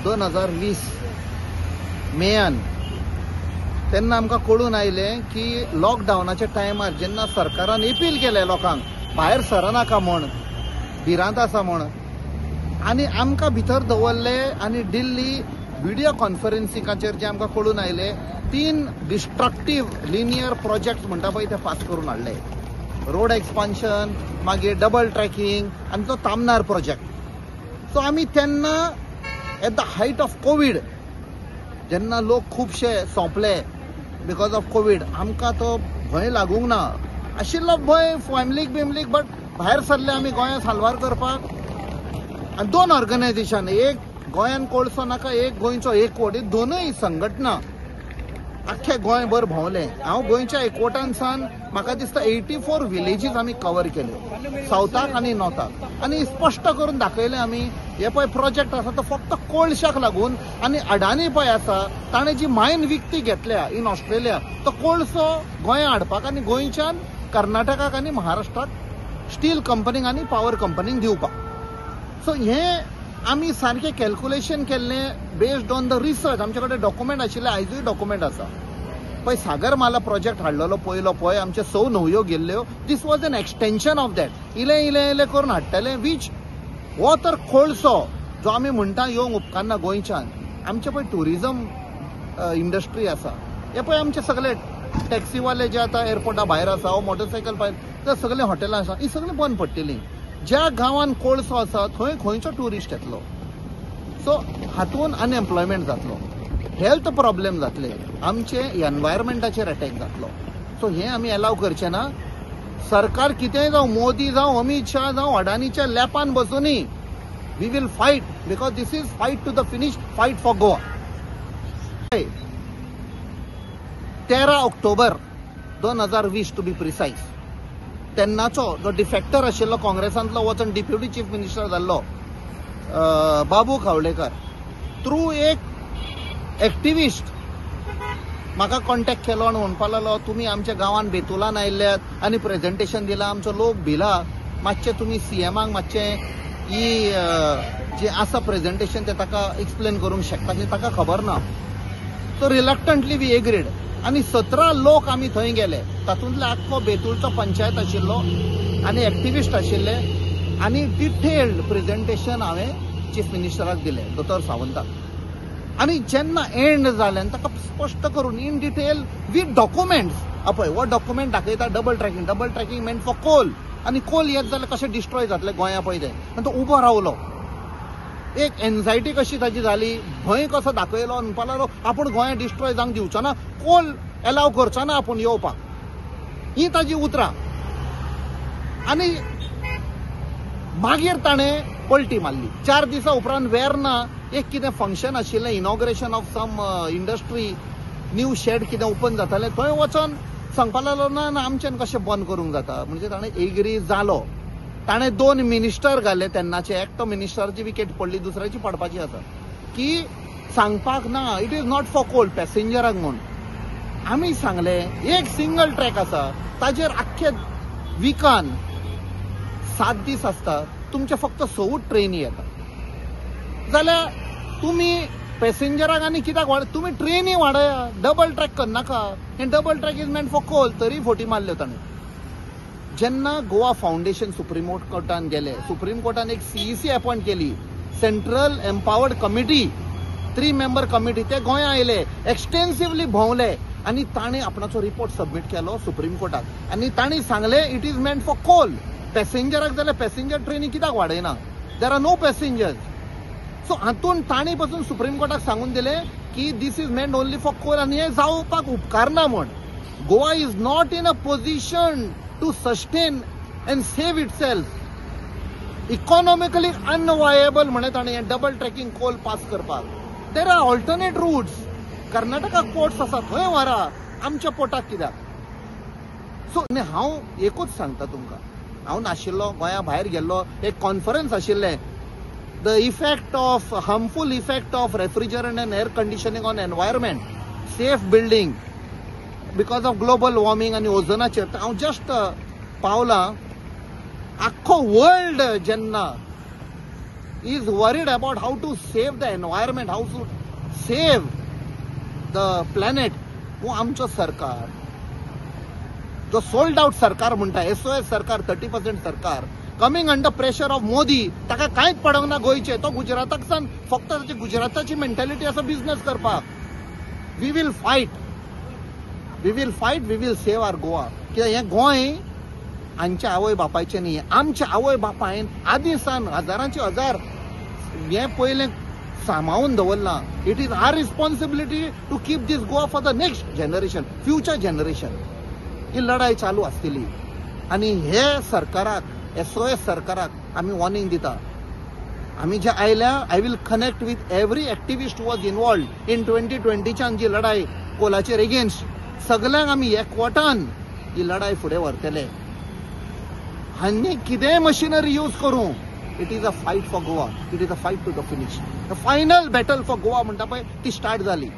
2020 मेयान तेन्ना आमकां कळून आयलें की लॉकडावनाच्या टायमार जेन्ना सरकारान अपील केलें लोकांक भायर सरनाका म्हूण, भिरांत आसा म्हूण, आनी आमकां भितर दवरले आनी दिल्ली व्हिडियो कॉन्फरन्सिंगाचेर जे आमकां कळून आयले 3 डिस्ट्रक्टीव लिनियर प्रोजेक्ट म्हणटा पळय ते पास करून हाडले. रोड एक्सपान्शन, मागीर डबल ट्रॅकिंग आनी तो तामनार प्रोजेक्ट. सो आमी तेन्ना at the height of COVID जेन्ना लोक खुबशे सोंपले because of Covid, आमकां तो भंय लागूंक ना आशिल्लो भंय फॅमिलीक बिमलीक, बट भायर सरले आमी गोंया साल्वार करपाक. आनी 2 ऑर्गनायझेशन, एक गोंयान कोळसो नाका, एक गोंयचो एकवट, दोनूय संघटना आख्खे गोंयभर भोंवले. हांव गोंयच्या एकवटान सावन म्हाका दिसता 84 विलेजीस आमी कवर केल्यो, सावथाक आनी नॉर्थाक, आनी स्पश्ट करून दाखयलें आमी हे पळय प्रोजेक्ट आसा तो फक्त कोळशाक लागून, आनी अडानी पळय आसा ताणें जी मायन विकती घेतल्या इन ऑस्ट्रेलिया तो कोळसो गोंया हाडपाक आनी गोंयच्यान कर्नाटकाक आनी महाराष्ट्राक स्टील कंपनीक आनी पावर कंपनीक दिवपाक. सो हें आमी सारकें कॅल्कुलेशन केल्लें बेस्ड ऑन the research. आमचे कडेन डॉक्युमेंट आशिल्ले, आयजूय डॉक्युमेंट आसा. पळय सागरमाला प्रोजेक्ट हाडलेलो पयलो पळय आमचे 6 न्हंयो गेल्ल्यो, this was an extension of that. इलें इलें इलें करून हाडटले वीच हो तर कोळसो जो आमी म्हणटा येवंक उपकारना गोंयच्यान. आमचे पळय ट्युरिजम इंडस्ट्री आसा, हे पळय आमचे सगळे टॅक्सीवाले जे आतां एअरपोर्टा भायर आसा वा मोटरसायकल भायर, ते सगळे हॉटेलां आसा, ही सगळीं बंद पडटलीं. ज्या गांवान कोळसो आसा थंय खंयचो ट्युरिस्ट येतलो? सो हातून अनएम्प्लॉयमेंट जातलो, हेल्थ प्रॉब्लेम जातले, आमचे एनवायरमेंटाचेर अटॅक जातलो. सो हें आमी एलाव करचें ना. सरकार कितेंय जावं, मोदी जावं, अमीत शाह जावं, अडानीच्या लॅपान बसूनी, we will fight because this is fight to the finish, fight for Goa. 13 October 2020 to be precise, तेन्नाचो जो डिफेक्टर आशिल्लो काँग्रेसांतलो वचून डिप्युटी चीफ मिनिस्टर जाल्लो बाबू खावडेकर थ्रू एक एक्टिविस्ट म्हाका कॉन्टेक्ट केलो आनी म्हणपाक लागलो तुमी आमच्या गांवान बेतुलान आयिल्ल्यात आनी प्रेजेंटेशन दिलां, आमचो लोक भिला, मातशें तुमी सीएमाक मातशें ही जें आसा प्रेजेंटेशन तें ताका एक्सप्लेन करूंक शकता की ताका खबर ना. सो रिलक्टंटली we agreed आनी 17 लोक आमी थंय गेले. तातूंतले आख्खो बेतूलचो पंचायत आशिल्लो आनी एक्टिविस्ट आशिल्ले आनी डिटेल्ड प्रेजेंटेशन हांवें चीफ मिनिस्टराक दिलें, दोतोर सावंताक. आनी जेन्ना एंड जालें आनी ताका स्पश्ट करून इन डिटेल वीथ डॉक्युमेंट्स, पळय हो डॉक्युमेंट दाखयता double tracking, double tracking meant for coal, आनी कोल येत जाल्यार कशें डिस्ट्रॉय जातलें गोंया पळय तें. आनी तो उबो रावलो, एक एन्झायटी कशी ताजी जाली, भंय कसो दाखयलो, म्हणपाक लागलो आपूण गोंया डिस्ट्रॉय जावंक दिवचो ना, कोल एलाव करचो ना आपूण येवपाक, ही ताजी उतरां. आनी मागीर ताणें पलटी मारली. 4 दिसां उपरांत वेर्ना एक कितें फंक्शन आशिल्लें, inauguration of some industry, new shed कितें ओपन जातालें, थंय वचोन सांगपाक लागलो ना ना आमच्यान कशें बंद करूंक जाता. म्हणजे ताणें एग्री जालो. ताणें 2 मिनिस्टर घाले तेन्नाचे, एकटो मिनिस्टराची विकेट पडली, दुसऱ्याची पडपाची आसा, की सांगपाक ना it is not for coal पॅसेंजराक म्हूण. आमी सांगलें एक सिंगल ट्रॅक आसा ताजेर आख्खे विकान 7 दीस आसता, तुमचे फक्त 6 ट्रेनी येता, जाल्यार तुमी पॅसेंजराक आनी कित्याक वाड, तुमी ट्रेनी वाडया, डबल ट्रॅक करनाका, हें double track is meant for coal. तरी फोटी मारल्यो ताणें. जेन्ना गोवा फावंडेशन सुप्रीम कोर्टान गेले, सुप्रीम कोर्टान एक सीईसी अपॉयंट केली, central empowered committee, 3 member committee, ते गोंया आयले, एक्सटेन्सिवली भोंवले आनी ताणें आपणाचो रिपोर्ट सबमीट केलो सुप्रीम कोर्टाक आनी तांणी सांगलें it is meant for coal, पॅसेंजराक जाल्यार पॅसेंजर ट्रेनी कित्याक वाडयना, there are no passengers. So हातून तांणी पासून सुप्रीम कोर्टाक सांगून दिलें की this is meant only for coal आनी हें जावपाक उपकारना म्हूण. Goa is not in a position to sustain and save itself, economically unviable म्हणे ताणें हें डबल ट्रॅकिंग कोल पास करपाक. There are alternate routes, कर्नाटकाक पोर्ट्स आसा थंय व्हरा, आमच्या पोर्टाक कित्याक. सो हांव एकूच सांगता तुमकां, हांव नाशिल्लो, गोंया भायर गेल्लो, एक कॉन्फरन्स आशिल्लें, the effect of harmful effect of refrigerant and air conditioning on environment, safe building because of global warming आनी ओझोनाचेर. हांव जस्ट पावलां, आख्खो वर्ल्ड जेन्ना is worried about how to save the environment, how to save the planet, वो आमचो सरकार जो sold out सरकार म्हणटा, एसओएस सरकार, 30% सरकार coming under pressure of Modi, ताका कांयच पडोंक ना गोंयचें. तो गुजराताक सान फक्त ताची गुजराताची मेंटेलिटी आसा बिजनेस करपाक. We will fight, we will fight, we will save our Goa. कित्याक हें गोंय आमच्या आवय बापायचें न्ही, आमच्या आवय बापायन आदीं सान हजारांचे हजार हें पयलें सांबाळून दवरलां. It is our responsibility to keep this Goa for the next generation, future generation. ही लढाई चालू आसतली आनी हे सरकाराक, एसओएस सरकाराक आमी वॉर्निंग दिता. आमी जे आयल्या, I will connect with every activist was involved in 2020च्यान जी लढाई कोलाचेर एगेन्स्ट, सगल्यांक आमी एकवटान ही लढाई फुडें व्हरतले. आनी कितेंय मशिनरी यूज करूं, it is a fight for Goa, it is a fight to the finish. The final battle for Goa म्हणटा पळय ती स्टार्ट जाली.